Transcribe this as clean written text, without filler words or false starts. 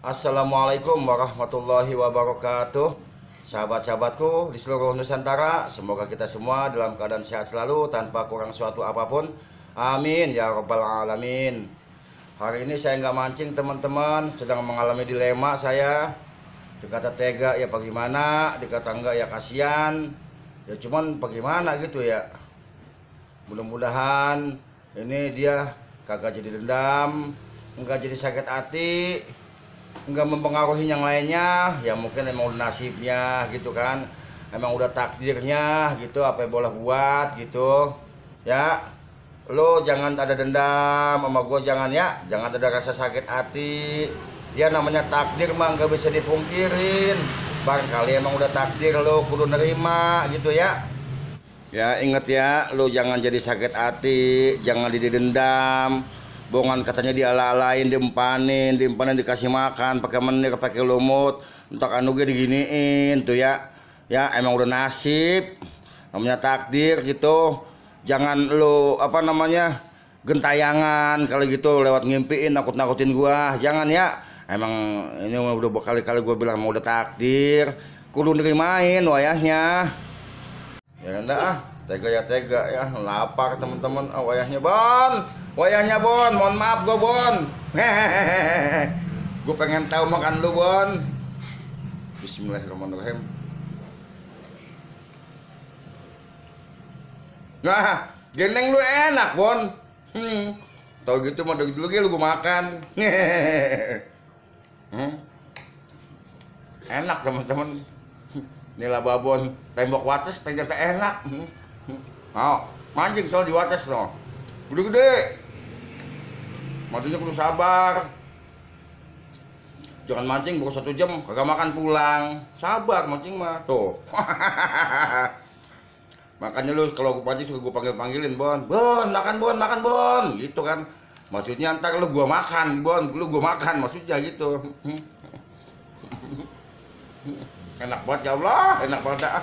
Assalamualaikum warahmatullahi wabarakatuh. Sahabat-sahabatku di seluruh Nusantara, semoga kita semua dalam keadaan sehat selalu tanpa kurang suatu apapun. Amin ya rabbal alamin. Hari ini saya nggak mancing teman-teman, sedang mengalami dilema saya. Dikata tega ya bagaimana, dikata enggak ya kasihan. Ya cuman bagaimana gitu ya. Mudah-mudahan ini dia kagak jadi dendam, enggak jadi sakit hati, enggak mempengaruhi yang lainnya. Ya mungkin emang udah nasibnya gitu kan, emang udah takdirnya gitu, apa yang boleh buat gitu ya. Lo jangan ada dendam sama gue, jangan ya, jangan ada rasa sakit hati. Ya namanya takdir mah nggak bisa dipungkirin. Barangkali emang udah takdir, lo kudu nerima gitu ya. Ya inget ya, lo jangan jadi sakit hati, jangan didendam. Bongan katanya diala-alain, diempanin dikasih makan, pakai menir, pakai lumut, entak anu gue diginiin tuh ya. Ya emang udah nasib, namanya takdir gitu. Jangan lo gentayangan kalau gitu lewat ngimpiin, nakut-nakutin gua. Jangan ya. Emang ini udah berkali-kali gua bilang mau udah takdir, kudu nerimain wayahnya. Ya enggak ah, tega ya tega ya, lapar teman-teman. Ah, wayahnya Bon, mohon maaf gue Bon. Hehehe, gue pengen tahu makan lu Bon. Bismillahirrahmanirrahim. Nah, gendeng lu enak Bon. Tahu gitu mah dari dulu lu gue makan. Enak teman-teman. Inilah babon tembok wates ternyata enak. Mau mancing soal di wates no. Gede-gede. Mancingnya perlu sabar. Jangan mancing baru 1 jam kagak makan pulang. Sabar mancing mah tuh. Makanya lu kalau gue pancing suka gue panggilin Bon. Bon, makan Bon gitu kan. Maksudnya ntar lu gua makan Bon, lu gua makan maksudnya gitu. Enak banget ya Allah, enak banget dah.